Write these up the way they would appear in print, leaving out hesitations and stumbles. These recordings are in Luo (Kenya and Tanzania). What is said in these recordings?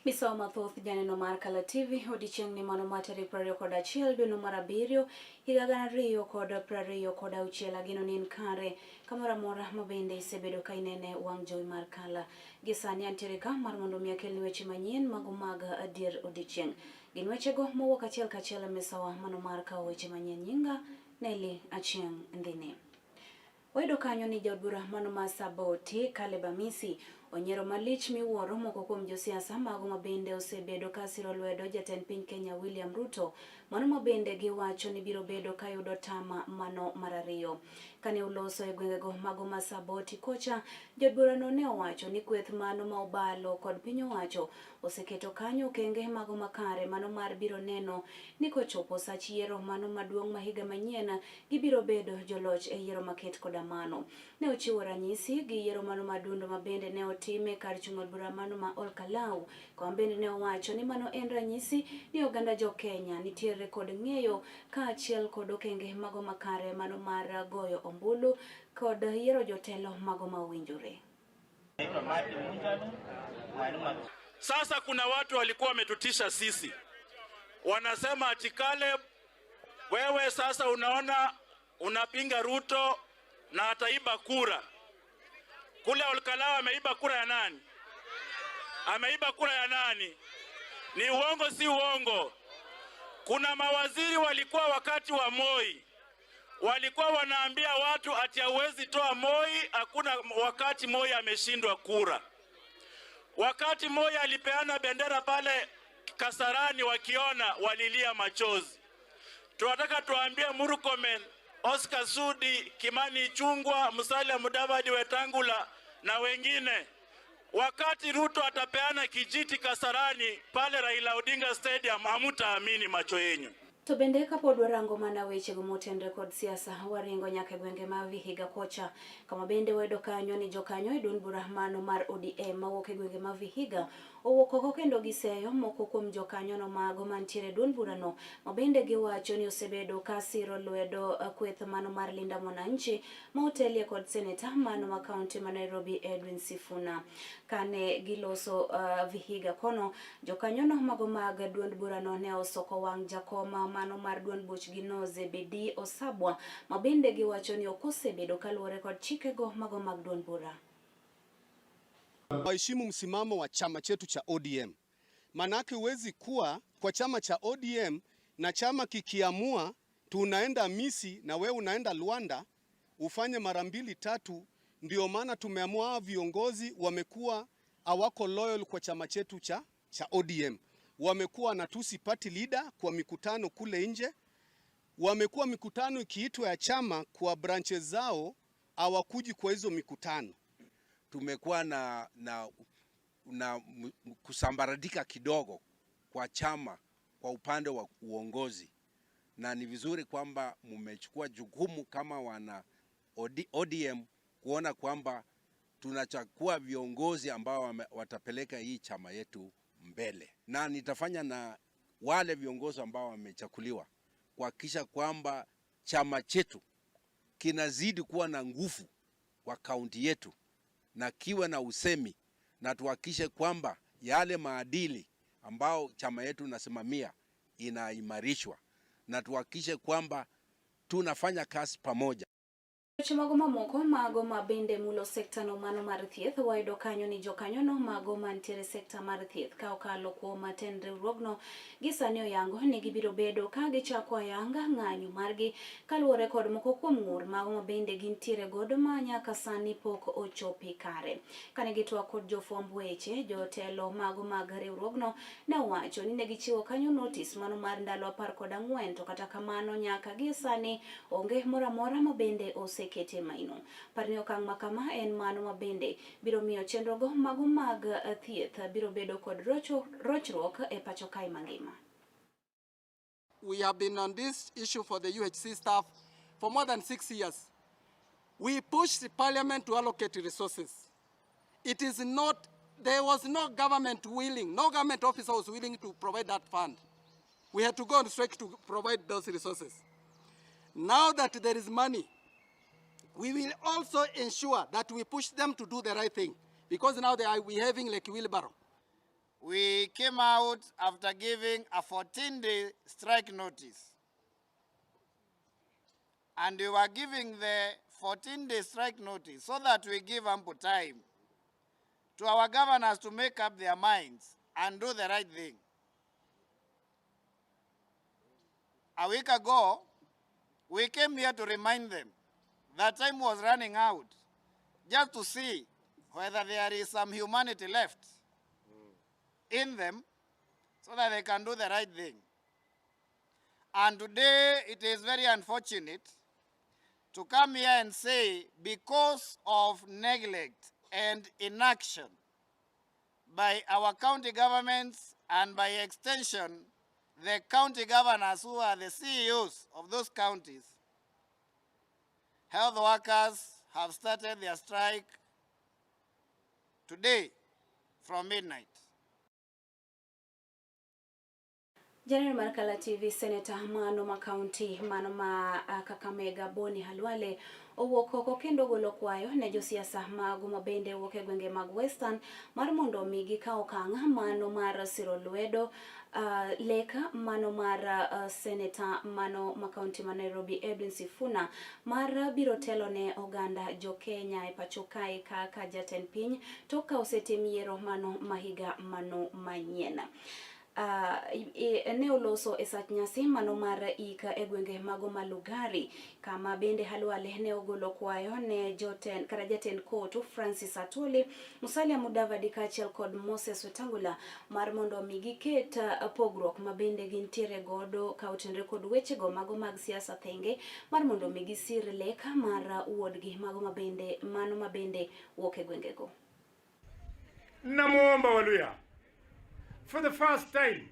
Misawa mathoth janeno mar Kala TV odiechieng' ni mano mar tarik 21 dweno mar 7 higa 2026. Ageno ni in kare kamoro amora ma bende isebedo ka inene wang' jowi mar Kala. Gi sani antiere ka mar mondo mi akelni weche manyien mago mag adier odiechieng'. Gin wechego mowuok achiel kachiel e misawa mano mar kawo weche manyien. Nyinga Nelly Achieng' Ndhini. Wayudo kanyo ni jaod bura mano ma Saboti Caleb Amisi onyiero malich miwuoro moko kuom josiasa mago ma bende osebedo ka siro lwedo jatend piny Kenya William Ruto, mano ma bende giwacho ni biro bedo ka yudo tama mano mar ariyo. Kane oloso e gwengego mago ma Saboti kocha, jaod burano ne owacho ni kweth mano ma obalo kod piny owacho oseketo kanyo okenge mago makare mano mar biro neno ni kochopo sach yiero mano maduong' ma higa manyien gibiro bedo joloch e yiero maket koda mano. Ne ochiwo ranyisi gi yiero mano madundo ma bende ne otime kar chung' od bura mano ma Olkalau, kama bende ne owacho ni mano en ranyisi ni oganda jo Kenya nitiere kod ng'eyo kaachiel kod okenge mago makare mano mar goyo ombulu kod yiero jotelo mago ma owinjore. Sasa kuna watu walikuwa wametutisha sisi, wanasema ati Caleb, wewe sasa unaona unapinga Ruto na ataiba kura. Kule Olkalau ameiba kura ya nani? Ameiba kura ya nani? Ni uongo si uongo? Kuna mawaziri walikuwa wakati wa Moi walikuwa wanaambia watu ati hauwezi toa Moi, hakuna wakati Moi ameshindwa kura. Wakati Moi alipeana bendera pale Kasarani, wakiona walilia machozi. Tunataka tuambie Murkomen, Oscar Sudi, Kimani Ichung'wah, Musalia Mudavadi, Wetangula na wengine, wakati Ruto atapeana kijiti Kasarani pale Raila Odinga Stadium, hamutaamini macho yenyu. To bende kapod warango mana wechego motenre kod siasa, waringo nyaka e gwenge ma Vihiga kocha, kama bende wayudo kanyo ni jokanyo e duond bura mano mar ODM mawuok e gwenge ma Vihiga owuok oko kendo giseyo moko kuom jokanyono mago mantiere e duond burano ma bende giwacho ni osebedo ka siro lwedo kweth mano mar Linda Mwananchi ma otelie kod seneta mano ma kaunti ma Nairobi Edwin Sifuna. Kane giloso Vihiga kono, jokanyono mago mag duond burano ne osoko wang' jakoma mano mar duond buchgi no Zebedi Osabwa ma bende giwacho ni ok osebedo kaluwore kod chikego mago mag duond bura. Waheshimu msimamo wa chama chetu cha ODM. Manake huwezi kuwa kwa chama cha ODM na chama kikiamua tunaenda Misi na we unaenda Luanda ufanye mara mbili tatu. Ndio maana tumeamua viongozi wamekuwa hawako loyal kwa chama chetu cha ODM. Wamekuwa natusi party leader kwa mikutano kule nje, wamekuwa mikutano ikiitwa ya chama kwa branches zao hawakuji kwa hizo mikutano. Tumekuwa na kusambaratika kidogo kwa chama kwa upande wa uongozi, na ni vizuri kwamba mmechukua jukumu kama wana ODM kuona kwamba tunachagua viongozi ambao watapeleka hii chama yetu mbele, na nitafanya na wale viongozi ambao wamechaguliwa kuhakikisha kwamba chama chetu kinazidi kuwa na nguvu kwa kaunti yetu na kiwe na usemi, na tuhakikishe kwamba yale maadili ambao chama yetu nasimamia inaimarishwa, na tuhakikishe kwamba tunafanya kazi pamoja. Weche mago mamoko mago ma bende mulo sekta no mano mar thieth wayudo kanyo ni jokanyono mago mantiere sekta mar thieth ka okalo kuom tend riwruogno gi sani oyango ni gibiro bedo ka gichako ayanga ng'anyo margi kaluwore kod moko kuom ng'ur mago ma bende gintiere godo ma nyaka sani pok ochopi kare. Kane gitwak kod jofwamb weche, jotelo mago mag riwruogno ne owacho ni ne gichiwo kanyo notis mano mar ndalo 14 to kata kamano nyaka gie sani onge moro amora ma bende osekete maino. Par ni okang' ma kama en mano ma bende biro miyo chenrogo mago mag thieth biro bedo kod rochruok e pacho kae mangima. We have been on this issue for the UHC staff for more than 6 years. We pushed the parliament to allocate resources. It is not, there was no government willing, no government officer was willing to provide that fund. We had to go on strike to provide those resources. Now that there is money, we will also ensure that we push them to do the right thing, because now they are behaving like wheelbarrow. We came out after giving a 14-day strike notice. And we were giving the 14-day strike notice so that we give ample time to our governors to make up their minds and do the right thing. A week ago, we came here to remind them that time was running out, just to see whether there is some humanity left in them so that they can do the right thing. And today it is very unfortunate to come here and say, because of neglect and inaction by our county governments and by extension, the county governors who are the CEOs of those counties, health workers have started their strike today from midnight. Janeno mar Kala TV, Seneta mano ma kaunti mano ma Kakamega Boni Khalwale owuok oko kendo golo kwayo ne josiasa mago mabende wuok e gwenge mag Western mar mondo mi gikaw okang' mano mar siro lwedo lek mano mar seneta mano ma kaunti ma Nairobi Edwin Sifuna mar biro telo ne oganda jo Kenya e pacho kae kaka jatend piny tok ka osetim yiero mano ma higa mano manyien. Ne oloso e sach nyasi mano mar ik e gwenge mago ma Lugari, kama bende Khalwale ne ogolo kwayo ne jotend kata jatend kotu Francis Atwoli, Musalia Mudavadi kaachiel kod Moses Wetangula mar mondo mi giket pogruok ma bende gintiere godo ka otenore kod wechego mago mag siasa thenge mar mondo mi gisir lek mar wuodgi mago mabende mano mabende wuok e gwengego. Namuomba Waluya, for the first time,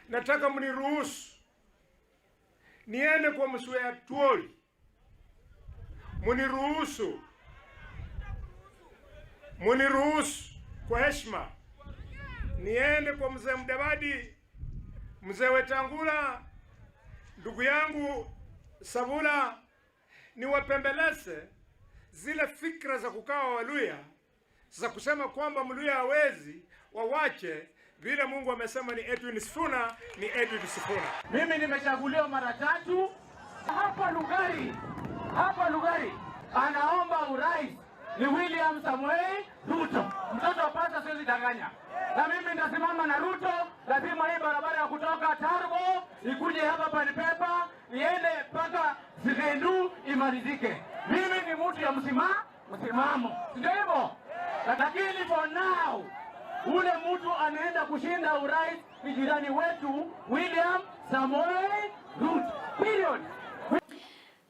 nataka mniruhusu niende kwa Mzee Atwoli, muniruhusu, muniruhusu kwa heshima niende kwa Mzee Mudavadi, Mzee Wetangula, ndugu yangu Savula, niwapembeleze zile fikra za kukaa Waluya za kusema kwamba Mluya hawezi, wawache vile Mungu amesema ni Edwin Sifuna, ni Edwin Sifuna. Mimi nimechaguliwa mara tatu hapa Lugari, hapa Lugari anaomba urais ni William Samoei Ruto. Mtoto wa pasta siwezi danganya. Na mimi nitasimama na Ruto, lazima hii barabara ya kutoka Tarbo ikuje hapa Panipepa iende mpaka Sirendu imalizike. Mimi ni mtu ya msimamo. Ndio hivyo. Lakini for now ule mtu anaenda kushinda urais ni jirani wetu William Samoei Ruto. Period.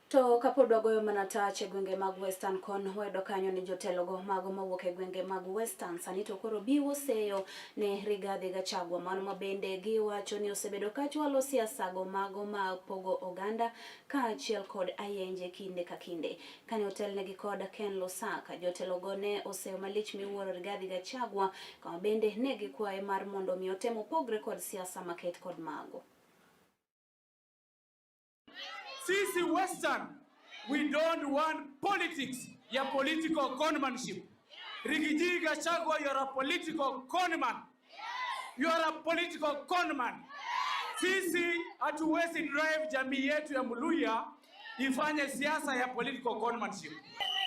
To kapod wagoyo mana tach e gwenge mag Western kon wayudo kanyo ni jotelogo mago mawuok e gwenge mag Western sani to koro biwo seyo ne Rigathi Gachagua mano mabende giwacho ni osebedo kachwalo siasago mago ma pogo oganda kaachiel kod ayenje kinde ka kinde. Kane otelnegi kod Ken Lusaka, jotelogo ne oseyo malich miwuoro Rigathi Gachagua kama bende ne gikwaye mar mondo mi otem opogre kod siasa maket kod mago. Sisi Western, we don't want politics ya political conmanship. Riggy Gachagua, you are a political conman. You are a political conman. Sisi hatuwezi drive jamii yetu ya Mluya ifanye siasa ya political conmanship.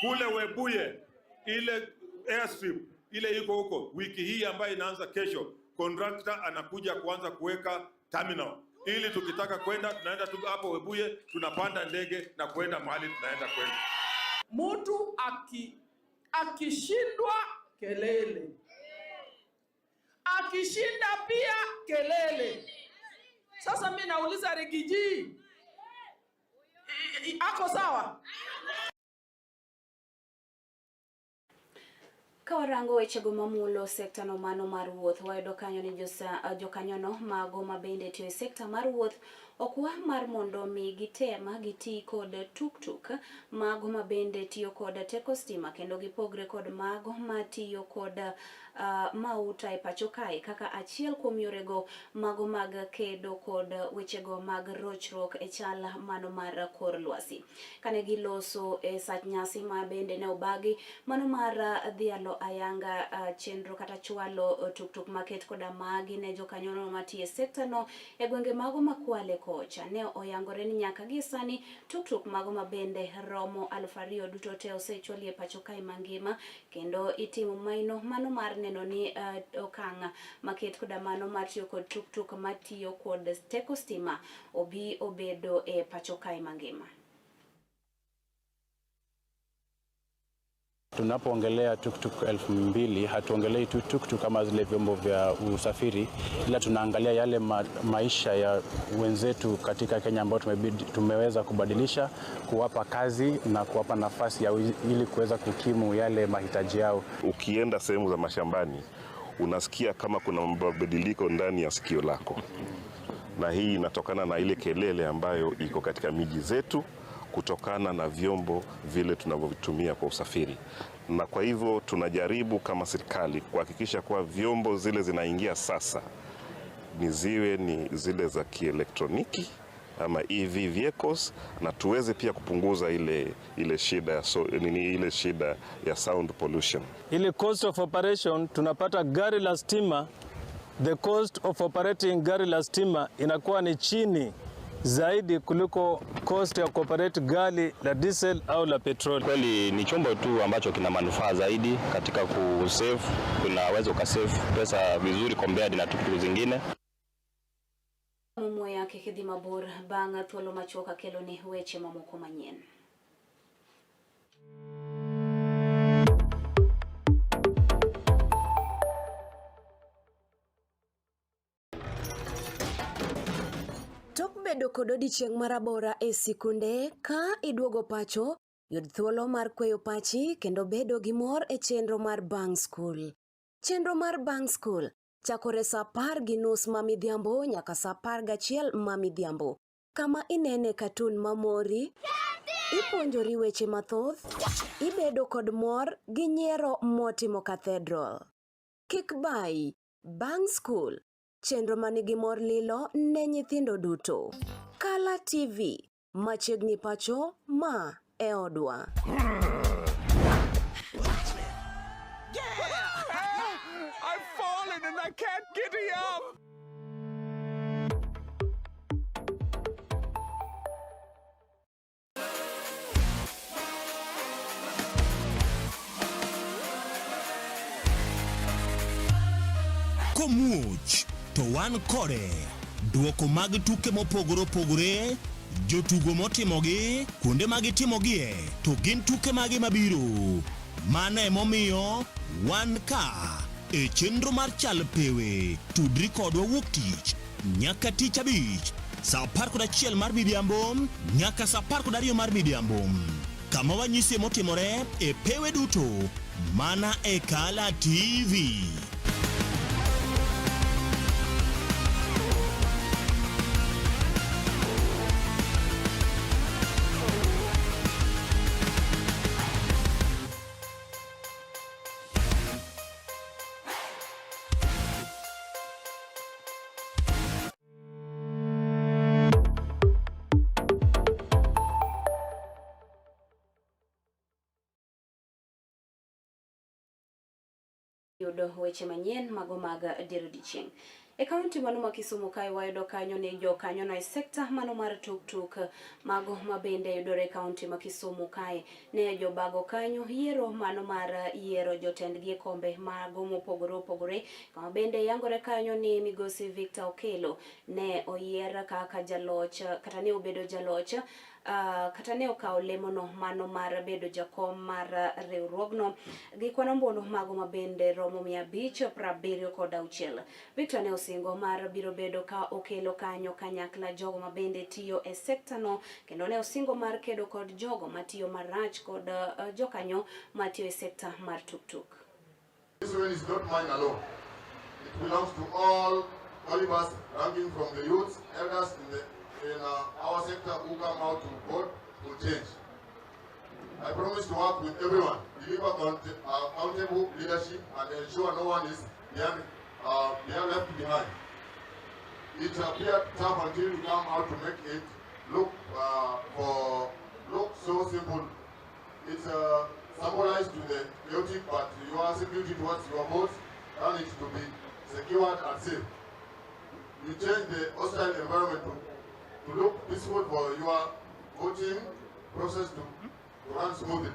Kule Webuye, ile airstrip ile iko huko, wiki hii ambayo inaanza kesho, contractor anakuja kuanza kuweka terminal ili tukitaka kwenda tunaenda tu hapo Webuye, tunapanda ndege na kwenda mahali tunaenda kwenda. Mtu akishindwa kelele, akishinda pia kelele. Sasa mimi nauliza Riggy G, ako sawa? Ka warango wechego mamulo sekta no mano mar wuoth, wayudo kanyo ni jokanyono mago mabende tiyo e sekta mar wuoth Okwa mar mondo mi gitem giti kod tuktuk mago ma bende tiyo kod teko stima kendo gipogre kod mago matiyo kod mauta e pacho kae kaka achiel kuom yorego mago mag kedo kod wechego mag rochruok e chal mano mar kor lwasi. Kane giloso e sach nyasi ma bende ne obagi mano mar dhialo ayanga chenro kata chwalo tuktuk maket koda magi ne jokanyono matiyo e sekta no e gwenge mago ma Kwale kocha ne oyangore ni nyaka gi sani tuktuk mago ma bende romo 2000 duto te osechwali e pacho kae mangima kendo itimo maino mano mar neno ni okang' maket koda mano mar tiyo kod tuktuk matiyo kod teko stima obi obedo e pacho kae mangima. Tunapoongelea tuktuk 2000 hatuongelei tu tuktuk kama zile vyombo vya usafiri, ila tunaangalia yale maisha ya wenzetu katika Kenya ambao tumeweza kubadilisha, kuwapa kazi na kuwapa nafasi ya ili kuweza kukimu yale mahitaji yao. Ukienda sehemu za mashambani unasikia kama kuna mabadiliko ndani ya sikio lako, na hii inatokana na ile kelele ambayo iko katika miji zetu kutokana na vyombo vile tunavyovitumia kwa usafiri. Na kwa hivyo tunajaribu kama serikali kuhakikisha kuwa vyombo zile zinaingia sasa ni ziwe ni zile za kielektroniki ama EV vehicles, na tuweze pia kupunguza ile shida ya ile shida ya sound pollution. Ile cost of operation tunapata gari la stima, the cost of operating gari la stima inakuwa ni chini zaidi kuliko cost ya kuoperate gari la diesel au la petroli. Kweli ni chombo tu ambacho kina manufaa zaidi katika kusave, unaweza ukasave pesa vizuri compared na tuktuk zingine. Mumo yake kidhi mabor bang' thuolo machuok akelo ni weche mamoko manyien. Tok bedo kod odiechieng' marabora e sikunde, ka iduogo pacho, yud thuolo mar kweyo pachi kendo bedo gi mor e chenro mar Bang' School. Chenro mar Bang' School chakore saa 10:30 ma midhiambo nyaka saa 11 ma midhiambo, kama inene katun mamori, ipuonjori weche mathoth, ibedo kod mor gi nyiero motimo cathedral. Kik bayi, Bang' School, chenro manigi mor lilo ne nyithindo duto. Kala TV, machiegni pacho, ma e odwa. I've fallen and I can't get up. Komuoch to wan kode. Duoko mag tuke mopogore opogore, jotugo motimogi, kuonde ma gitimogie, to gin tuke mage mabiro. Mano emomiyo wan ka e chenro mar Chal Pewe. Tudri kodwa wuok tich nyaka tich abich saa 11 mar midhiambo nyaka saa 12 mar midhiambo, kama wanyisie motimore e pewe duto mana e Kala TV. Yudo weche manyien mago mag dier odiechieng'. E kaunti mano ma Kisumu kae wayudo kanyo ni jokanyono e sekta mano mar tuktuk mago ma bende yudore e kaunti ma Kisumu kae ne jobago kanyo yiero mano mar yiero jotendgi e kombe mago mopogore opogore, kama bende yangore kanyo ni migosi Victor Okello ne oyier kaka jaloch kata ne obedo jaloch kata ne okawo lemono mano mar bedo jakom mar riwruogno gi kwan ombulu mago ma bende romo 576. Victor ne osingo mar biro bedo ka okelo kanyo kanyakla jogo ma bende tiyo e sekta no, kendo ne osingo mar kedo kod jogo matiyo marach kod jokanyo matiyo e sekta mar tuktuk. This win is not mine alone. It belongs to all of us, ranking from the youths, elders in the in our sector who come out to vote will change. I promise to work with everyone, deliver accountable leadership, and ensure no one is left behind. It appeared tough until you come out to make it look so simple. It's symbolized to the chaotic, but your security towards your votes and it to be secured and safe. You change the hostile environment to look peaceful for your voting process to run smoothly.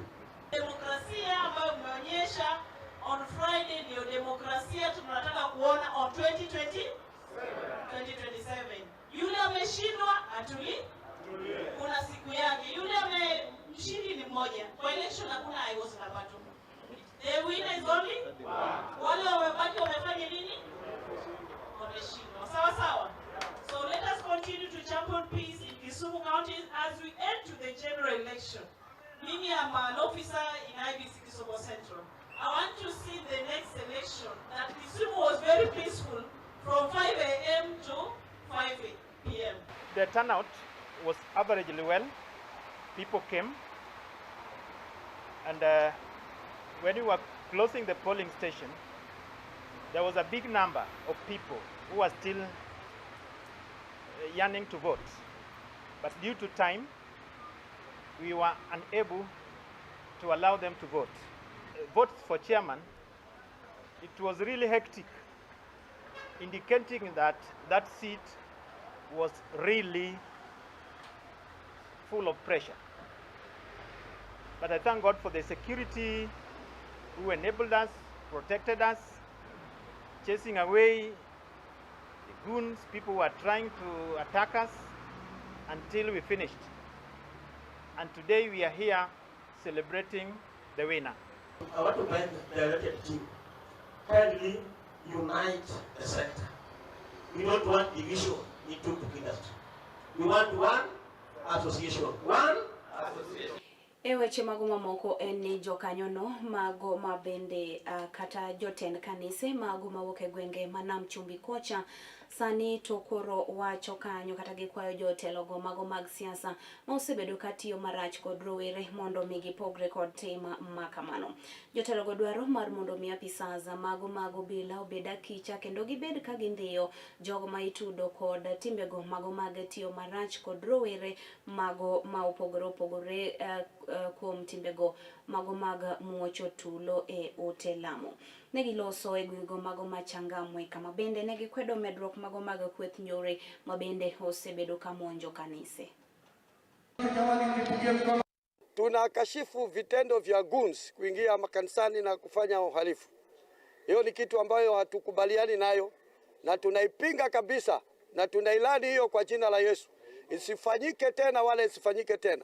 Demokrasia ambayo mmeonyesha on Friday ndio demokrasia tunataka kuona on 2027. Yule ameshindwa atuli, kuna siku yake. Yule amemshindi ni mmoja. Kwa election hakuna I was number 2. The winner is only one. Wale wamebaki wamefanya nini? Wameshindwa. Sawa sawa. So let us continue to champion peace in Kisumu County as we head to the general election. Mimi am an officer in IEBC Kisumu Central. I want to see the next election that Kisumu was very peaceful from 5 a.m. to 5 p.m. The turnout was averagely well. People came, and when we were closing the polling station, there was a big number of people who were still yearning to vote. But due to time, we were unable to allow them to vote. Votes for chairman, it was really hectic, indicating that that seat was really full of pressure. But I thank God for the security who enabled us, protected us, chasing away the goons, people who were trying to attack us, until we finished. And today we are here celebrating the winner. I want to thank the elected team. Kindly unite the sector. We don't want division in tuk-tuk industry. We want one association. One association. E weche mago mamoko en ni jokanyono mago mabende kata jotend kanise mago mawuok e gwenge ma Nam Chumbi kocha sani to koro wacho kanyo kata gikwayo jotelogo mago mag siasa ma osebedo katiyo marach kod rowere mondo mi gipogre kod tim ma kamano. Jotelogo dwaro mar mondo mi apisas mago mag obila obed akicha kendo gibed ka gindhiyo jogo ma itudo kod timbego mago mag tiyo marach kod rowere mago ma opogore opogore kuom timbego mago mag muocho tulo e ute lamo. Negiloso e gwengego mago ma Changamwe kama bende negikwedo medruok mago mag kweth njore ma bende osebedo ka monjo kanise. Tunakashifu vitendo vya goons kuingia makanisani na kufanya uhalifu. Hiyo ni kitu ambayo hatukubaliani nayo na tunaipinga kabisa na tunailani hiyo kwa jina la Yesu. Isifanyike tena wala isifanyike tena.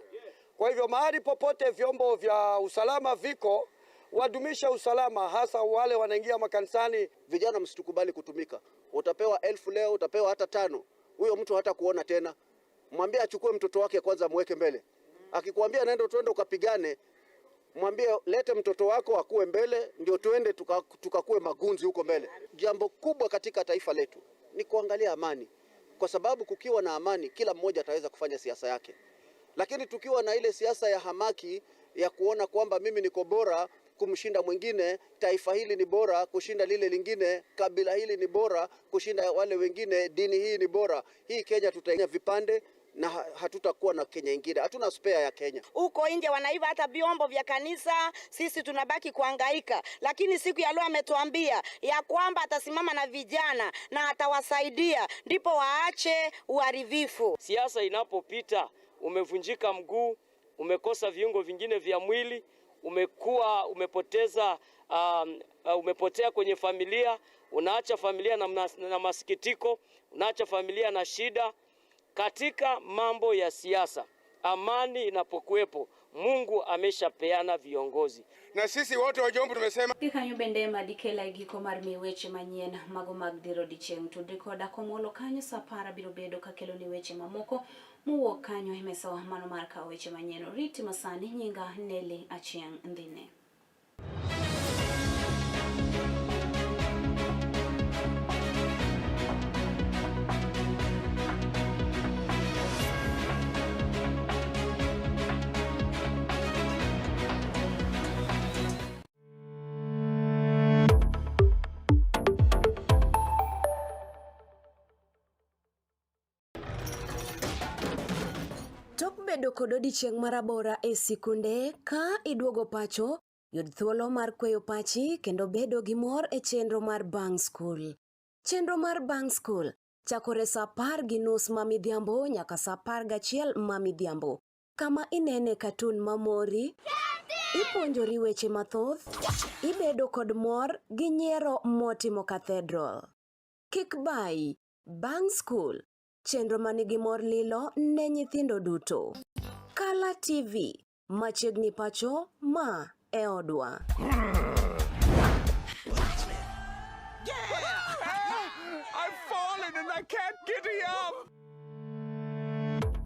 Kwa hivyo mahali popote vyombo vya usalama viko, wadumisha usalama, hasa wale wanaingia makanisani. Vijana msitukubali kutumika. Utapewa 1000 leo, utapewa hata 5. Huyo mtu hata kuona tena. Mwambie achukue mtoto wake kwanza muweke mbele. Akikwambia nenda tuende ukapigane, mwambie lete mtoto wako akue mbele ndio tuende tukakue magunzi huko mbele. Jambo kubwa katika taifa letu ni kuangalia amani. Kwa sababu kukiwa na amani kila mmoja ataweza kufanya siasa yake. Lakini tukiwa na ile siasa ya hamaki ya kuona kwamba mimi niko bora kumshinda mwingine, taifa hili ni bora kushinda lile lingine, kabila hili ni bora kushinda wale wengine, dini hii ni bora, hii Kenya tutaingia vipande na hatutakuwa na Kenya ingine. Hatuna spare ya Kenya. Huko nje wanaiva hata vyombo vya kanisa, sisi tunabaki kuhangaika. Lakini siku ya leo ametuambia ya kwamba atasimama na vijana na atawasaidia ndipo waache uharibifu. Siasa inapopita, umevunjika mguu, umekosa viungo vingine vya mwili, umekuwa umepoteza umepotea kwenye familia, unaacha familia na masikitiko, unaacha familia na shida. Katika mambo ya siasa, amani inapokuwepo, Mungu ameshapeana viongozi. Na sisi wote wajombo tumesema Gikanyo bende madikela e giko mar mi weche manyien mago mag diro odiechieng' tudri koda komolo kanyo sa 10 biro bedo kakelo ni weche mamoko mowuok kanyo e mesawa mano mar kawo weche manyien. Oriti masani nyinga Nelly Achieng' Ndine. Tok bedo kod odiechieng' marabora e sikunde, ka iduogo pacho, yud thuolo mar kweyo pachi kendo bedo gi mor e chenro mar bang' skul. Chenro mar bang' skul chakore sa 10:30 ma midhiambo nyaka sa 11 ma midhiambo, kama inene katun mamori, ipuonjori weche mathoth, ibedo kod mor gi nyiero motimo cathedral. Kik bayi, bang' skul, chenro manigi mor lilo ne nyithindo duto. Kala TV, machiegni pacho ma e odwa. I've fallen and I can't get up.